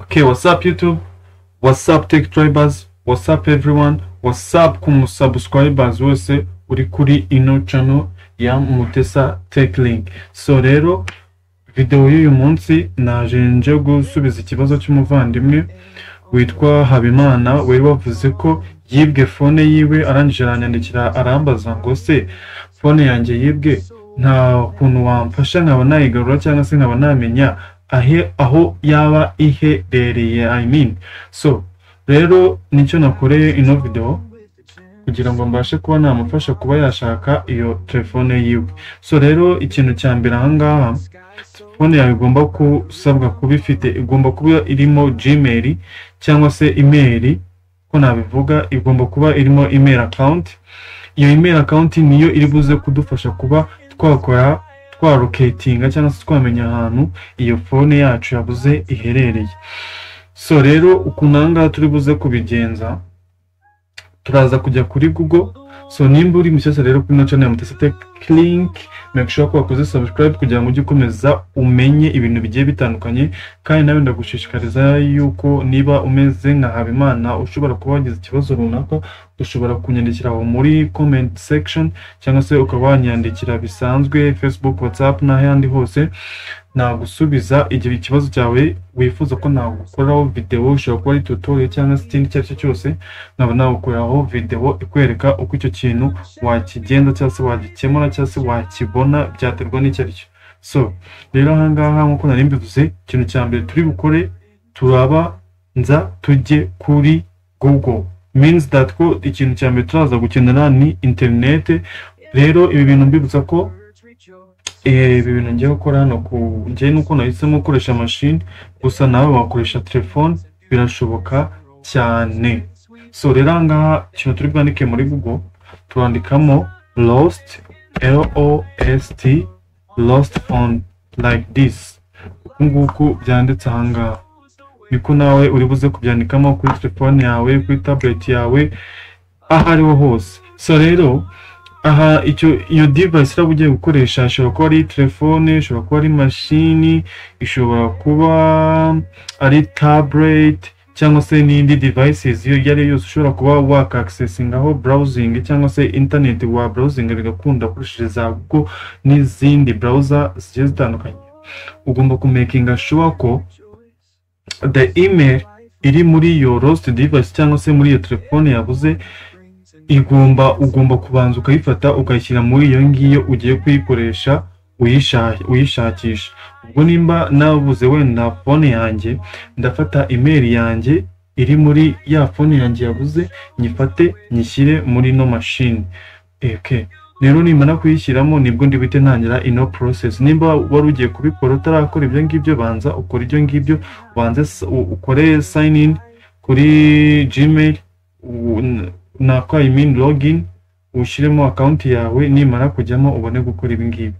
Okay, what's up YouTube? What's up Tech Tribers? What's up everyone? What's up ku subscribers wese uri kuri ino channel ya Mutesa Tech Link. So rero video y'uyu munsi naje nje gusubiza ikibazo cy'umuvandimwe witwa Habimana, wari wavuze ko yibwe phone yiwe, arangije aranyandikira arambaza ngo se phone yanjye yibwe nta kuntu wamfasha nkaba nayigarura cyangwa se nkaba namenya aho yaba iherereye, I mean. So rero nicyo nakoreye ino video kugira ngo mbashe kuba namufasha kuba yashaka iyo telefone yiwe. So rero ikintu cya mbere ahangaha, phone yawe igomba gusabwa kuba ifite, igomba kuba irimo Gmail cyangwa se email, ko nabivuga igomba kuba irimo email account. Iyo email account niyo iri buze kudufasha kuba twakora twalocatinga cyangwa se twamenya ahantu iyo phone yacu yabuze iherereye. So rero ukuntu ahangaha turi buze kubigenza, turaza kujya kuri Google. So nimba uri mushyashya rero kuri ino channel ya Mutesa Tech Link, make sure ko wakoze subscribe kugira ngo ujye ukomeza umenye ibintu bigiye bitandukanye. Kandi nawe ndagushishikariza yuko niba umeze nka Habimana ushobora kuba wagize ikibazo runaka, ushobora kunyandikira aho muri comment section cyangwa se ukaba wanyandikira bisanzwe Facebook, WhatsApp n'ahandi hose, nagusubiza igihe ikibazo cyawe wifuza ko nagukoraho video. Ushobora kuba ari tutorial cyangwa se ikindi icyo ari cyo cyose, nkaba nagukoreraho video ikwereka uko icyo kintu wakigenza cyangwa se wagikemura cyangwa se wakibona, byaterwa n'icyo ari cyo. So rero ahangaha nk'uko nari mbivuze, ikintu cya mbere turi bukore, turabanza tujye kuri Google. Means that ko ikintu cya mbere turaza gukenera ni internet. Rero ibi bintu mbibutsa ko ibi bintu ngiye gukora hano ku njye nuko nahisemo gukoresha machine, gusa nawe wakoresha telefone birashoboka cyane. So rero aha ngaha ikintu turi bwandike muri Google, turandikamo lost, L O S T, lost phone, like this, uku nguku byanditse aha ngaha niko nawe uri buze kubyandikamo kuri telefone yawe, kuri tablet yawe, aho ariho hose. So rero aha icyo iyo device uraba ugiye gukoresha ishobora kuba ari telefone, ishobora kuba ari mashini, ishobora kuba ari tablet cyangwa se n'indi devices iyo ari yo yose ushobora kuba waka accessingaho browsing cyangwa se internet, wa browsing bigakunda ukoresheje za Google n'izindi browser zigiye zitandukanye. Ugomba kumakinga sure ko the email iri muri iyo lost device cyangwa se muri iyo telefone yabuze, igomba ugomba kubanza ukayifata ukayishyira muri iyo ngiyo ugiye kuyikoresha uyishakisha. Ubwo nimba nabuze wenda phone yanjye, ndafata email yanjye iri muri ya phone yanjye yabuze, nyifate nyishyire muri ino machine. Okay. Rero nimara kuyishyiramo nibwo ndi buhite ntangira ino process. Nimba wari ugiye kubikora utarakora ibyo ngibyo, banza ukore ibyo ngibyo, ubanze ukore sign in kuri Gmail, nako I mean login, ushyiremo account yawe, nimara kujyamo ubone gukora ibi ngibi.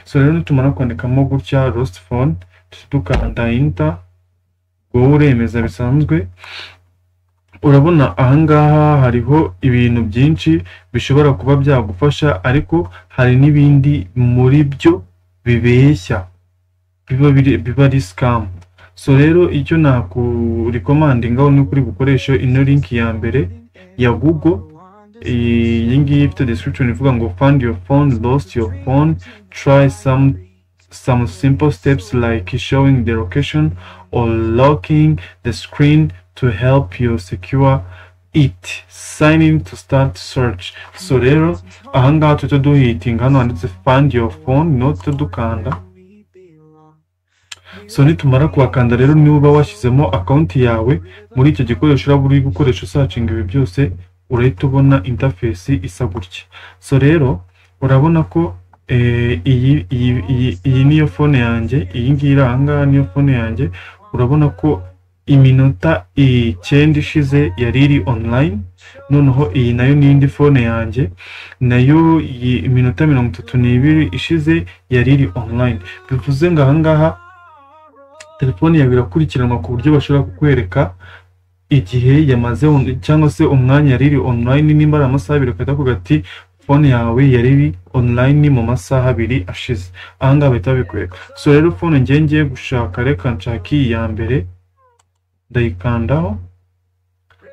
So rero nitumara kwandikamo gutya lost phone, dukanda enter, wowe uremeza bisanzwe. Urabona ahangaha hariho ibintu byinshi bishobora kuba byagufasha, ariko hari n'ibindi muri byo bibeshya, biba ari scam. So rero icyo nakurecommendingaho ni ukuri bukoresha ino link ya mbere ya Google. Iyi ngiyi ifite description ivuga ngo "Find your phone, lost your phone, try some simple steps like showing the location or locking the screen to help you secure it. Sign in to start search." So rero ahangaha tuhita duhitinga hano handitse "Find your phone", no dukanda. So nitumara kuhakanda rero, niba washyizemo account yawe muri icyo gikoresho uraba uri gukoresha usearchinga ibi byose, urahita ubona interface isa gutya. So rero urabona ko iyi niyo phone yanjye, iyi ngiyi iri ahangaha niyo phone yanjye. Urabona ko iminota 9 ishize yari iri online. Noneho iyi nayo ni indi phone yanjye, nayo iyi iminota 32 ishize yari iri online. Bivuze ngo ahangaha telefone yawe irakurikiranwa ku buryo bashobora kukwereka igihe yamaze cyangwa se umwanya yari iri online. Nimba ari amasaha 2, bagahita bakubwira ati phone yawe yari iri online mu masaha 2 ashize. Ahangaha bahita babikwereka. So rero phone ngiye gushaka, reka nshake iyi ya mbere. Ndayikandaho.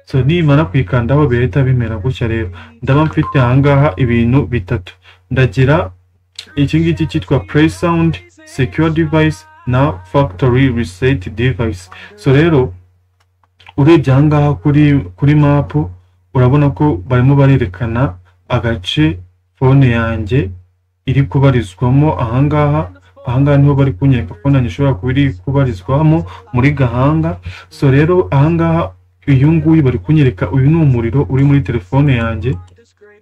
So nimara kuyikandaho birahita bimera gutya. Rero ndaba mfite ahangaha ibintu bitatu. Ndagira iki ngiki cyitwa play sound, secure device na factory reset device. So rero urebye ahangaha kuri map, urabona ko barimo barerekana agace phone yanjye iri kubarizwamo ahangaha. Ahangaha niho bari kunyereka phone yanjye ishobora kuba iri kubarizwamo muri Gahanga. So rero ahangaha uyu nguyu bari kunyereka, uyu ni umuriro uri muri telefone yanjye,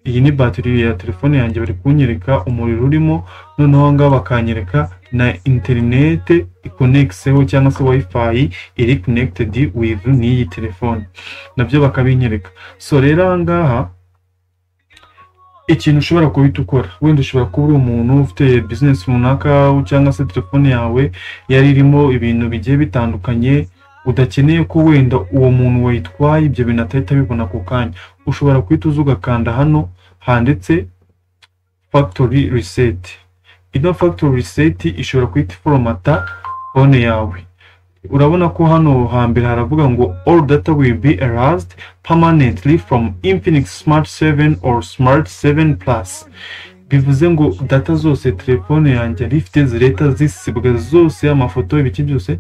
iyi ni batiri ya telefone yanjye, bari kunyereka umuriro urimo. Noneho ahangaha bakanyereka na interinete ikonekiseho cyangwa se WiFi iri connected with n'iyi telefone, nabyo bakabinyereka. So rero ahangaha ikintu ushobora guhita ukora, wenda ushobora kuba uri umuntu ufite business runaka cyangwa se telefone yawe yari irimo ibintu bigiye bitandukanye udakeneye ko wenda uwo muntu wayitwaye ibyo bintu atahita abibona ako kanya, ushobora guhita uza ugakanda hano handitse factory reset. Ino factory reset ishobora guhita iforomata phone yawe. Urabona ko hano hambere haravuga ngo "All data will be erased permanently from Infinix Smart 7 or Smart 7 Plus." Bivuze ngo data zose telefone yanjye yari ifite zireta zisibwa zose, amafoto, ibiki byose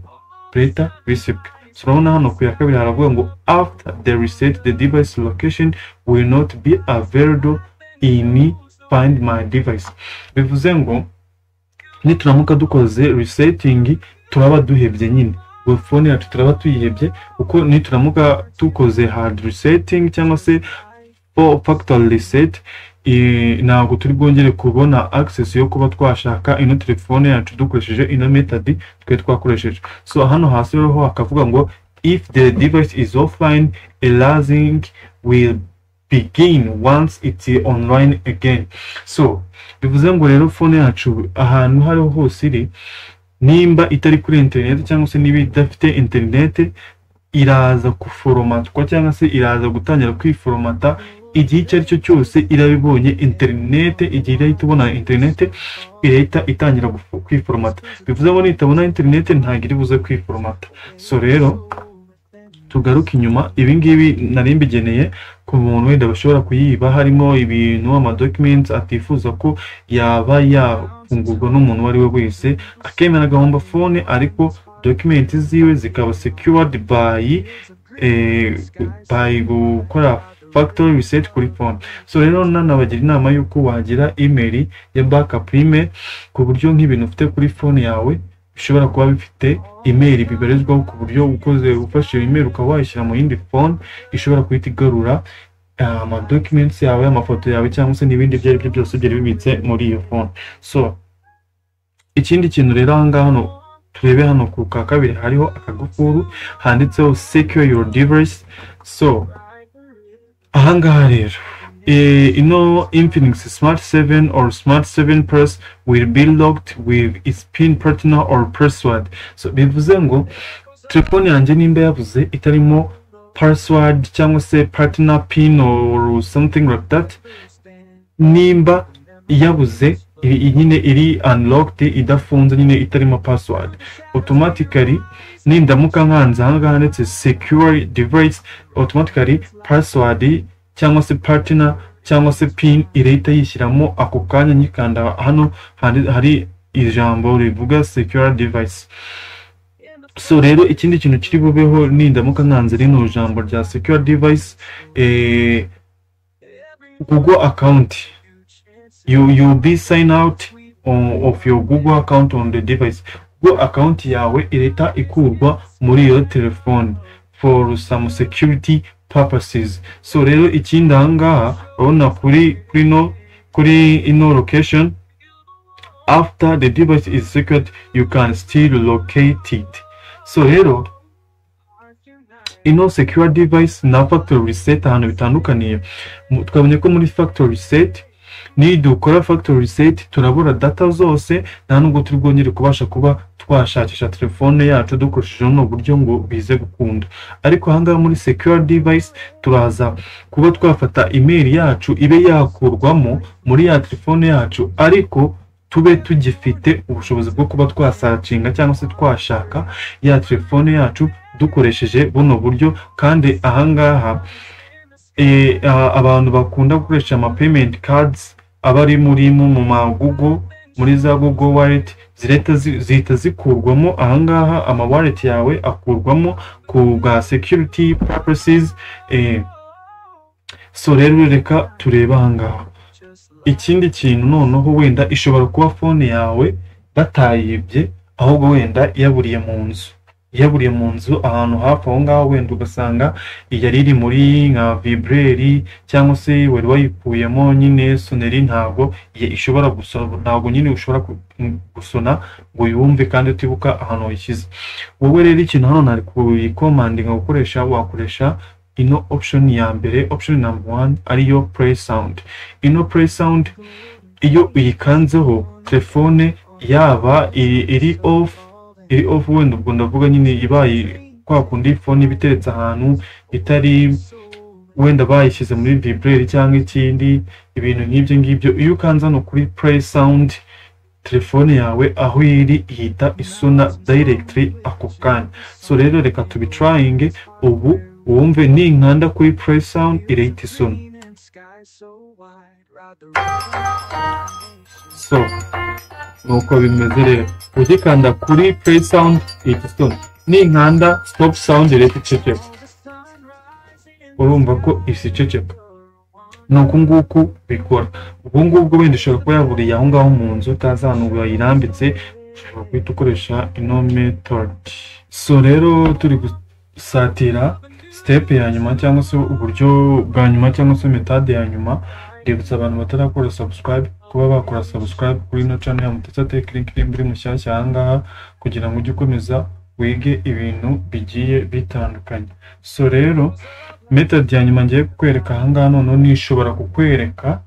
birahita bisibwa. So urabona hano ku ya kabiri haravuga ngo "After the reset, the device location will not be available in Find My Device." Bivuze ngo nituramuka dukoze resetting turaba duhebye nyine, ubwo phone yacu turaba tuyihebye, kuko nituramuka dukoze hard resetting cyangwa se factory reset, ntabwo turi bwongere kubona access yo kuba twashaka ino telefone yacu dukoresheje ino method twe twakoresheje. So hano hasi rero hakavuga ngo "If the device is offline, erasing will begin once it's online again." So bivuze ngo rero phone yacu ahantu aho ariho hose iri, nimba itari kuri internet cyangwa se niba idafite internet, iraza guforomatwa cyangwa se iraza gutangira kwiforomata igihe icyo ari cyo cyose irabibonye interinete. Igihe irahita ibona interinete irahita itangira kwiforomata. Bivuze ngo nitabona interinete ntabwo iri buze kwiforomata. So rero tugaruke inyuma. Ibi ngibi nari mbigeneye ku muntu wenda bashobora kuyiba harimo ibintu, amadocuments atifuza ko yaba yafungurwa n'umuntu uwo ari we wese, akemera agahomba phone ariko document ziwe zikaba secured by gukora factory reset kuri phone. So rero nanabagira inama y'uko wagira email ya backup email, ku buryo nk'ibintu ufite kuri phone yawe bishobora kuba bifite email bibarizwaho, ku buryo ukoze ufashe iyo email ukaba wayishyira mu yindi phone ishobora guhita igarura ama documents yawe, amafoto yawe cyangwa se n'ibindi ibyo ari byo byose byari bibitse muri iyo phone. So ikindi kintu rero aha ngaha hano turebe, hano ku ka kabiri hariho akagufuru handitseho "Secure your device". So aha ngaha rero ino Infinix Smart 7 or Smart 7 Plus will be locked with its PIN, pattern or password. So bivuze ngo telefone yanjye nimba yabuze itarimo password cyangwa se pattern, PIN or something like that, nimba yabuze nyine iri unlocked, idafunze nyine, itarimo password, automatically nindamuka nkanze aha ngaha handitse "Secure device", automatically password cyangwa se pattern cyangwa se PIN irahita yishyiramo ako kanya nyikanda hano hari ijambo rivuga "Secure device". So rero ikindi kintu kiri bubeho nindamuka nkanze rino jambo rya "Secure device", Google account, you be sign out of your Google account on the device. Google account yawe irahita ikurwa muri iyo telefone for some security purposes. So rero ikindi ahangaha urabona kuri ino location, "After the device is secured, you can still locate it." So rero ino secure device na factory reset ahantu bitandukaniye, twabonye ko muri factory reset, nidukora factory reset turabura data zose, nta nubwo turi bwongere kubasha kuba twashakisha telefone yacu dukoresheje buno buryo ngo bize gukunda. Ariko ahangaha muri secure device turaza kuba twafata email yacu ibe yakurwamo muri ya telefone yacu, ariko tube tugifite ubushobozi bwo kuba twasearchinga cyangwa se twashaka ya telefone yacu dukoresheje buno buryo. Kandi ahangaha abantu bakunda gukoresha ama payment cards aba ari muri mu ma Google, muri za Google Wallet, zihita zikurwamo ahangaha. Ama wallet yawe akurwamo ku bwa security purposes. So rero reka turebe ahangaha ikindi kintu. Noneho wenda ishobora kuba phone yawe batayibye, ahubwo wenda yaburiye mu nzu, yaburiye mu nzu ahantu hafi aho ngaho, wenda ugasanga yari iri muri nka vibreur, cyangwa se wari wayikuyemo nyine sonnerie, ntabwo ishobora gusona, ntabwo nyine ushobora gusona ngo yumve kandi utibuka ahantu wayishyize. Wowe rero ikintu hano nari kuyicommandinga gukoresha, wakoresha ino option ya mbere, option number one, ariyo play sound. Ino play sound iyo uyikanzeho, telefone yaba iri off, iri off wenda, ubwo ndavuga nyine ibaye kwa kundi phone iba iteretse ahantu itari, wenda bayishyize muri vibreur cyangwa ikindi, ibintu nk'ibyo ngibyo, iyo ukanze hano kuri play sound, telefone yawe aho iri ihita isona directly ako kanya. So rero reka tubitryinge ubu wumve. Ninkanda kuri play sound, irahita isona. So nuko bimeze rero, ugikanda kuri play sound ihita isona, ninkanda stop sound irahita iceceka. Urumva ko isi iceceka. Ni uku nguku bikora. Ubwo ngubwo wenda ushobora kuba yaburiye aho ngaho mu nzu, utazi ahantu wayirambitse, ushobora guhita ukoresha ino method. So rero turi gusatira step ya nyuma, cyangwa se uburyo bwa nyuma, cyangwa se method ya nyuma. Ndibutsa abantu batarakora subscribe kuba bakora subscribe kuri ino channel ya Mutesa Tech Link nimba uri mushyashya aha ngaha, kugira ngo ujye ukomeza wige ibintu bigiye bitandukanye. So rero method ya nyuma ngiye kukwereka aha ngaha noneho nishobora kukwereka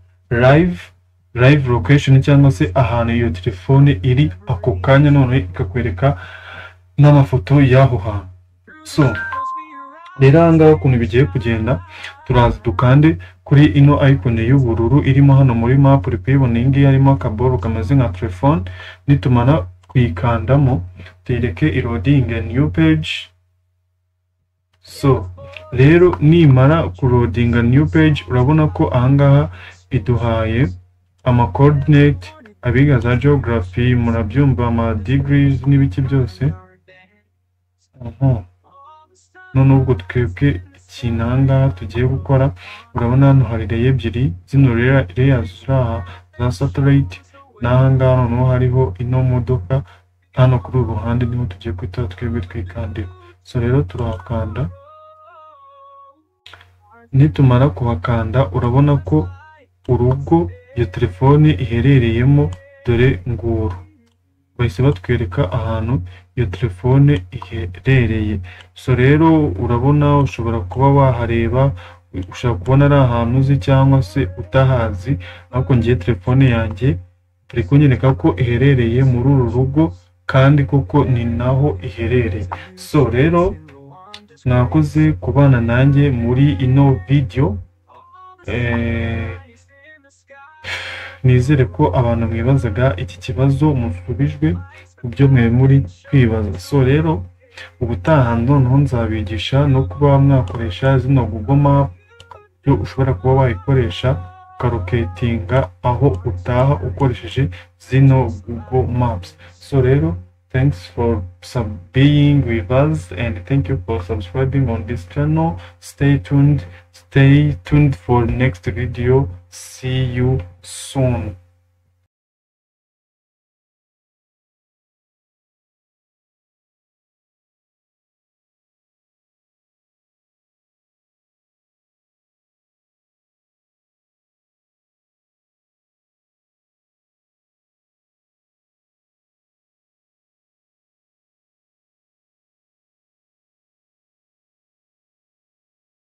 live location, cyangwa se ahantu iyo telefone iri ako kanya, none ikakwereka n'amafoto y'aho hantu. So rero aha ngaha ukuntu bigiye kugenda, turaza dukande kuri ino icon y'ubururu irimo hano muri map. Uri kuyibona iyi ngiyi harimo akaboro kameze nka telefone. Nitumara kuyikandamo, tuyireke iloadinge new page. So rero nimara kuloadinga new page, urabona ko ahangaha iduhaye ama coordinate. Abiga za geography murabyumva, ama degrees n'ibiki byose. None ubwo twebwe ikintu ahangaha tugiye gukora, urabona hano hari layer ebyiri, zino layers ziri aha za satellite, n'ahangaha noneho hariho ino modoka hano kuri uru ruhande, niho tugiye guhita twebwe twikandira. So rero turahakanda. Nitumara kuhakanda, urabona ko urugo iyo telefone iherereyemo dore nguru, bahise batwereka ahantu iyo telefone iherereye. So rero urabona ushobora kuba wahareba, ushobora kubona ari ahantu uzi cyangwa se utahazi, ariko ngiye telefone yanjye bari kunyereka ko iherereye muri uru rugo, kandi koko ni naho iherereye. So rero mwakoze kubana nanjye muri ino video. Nizere ko abantu mwibazaga iki kibazo musubijwe ku byo mwe muri kwibaza. So rero ubutaha noneho nzabigisha no kuba mwakoresha zino Google Map, yo ushobora kuba wayikoresha ukalocatinga aho utaha ukoresheje zino Google Maps. So rero thanks for being with us and thank you for subscribing on this channel. Stay tuned, stay tuned for next video. See you soon.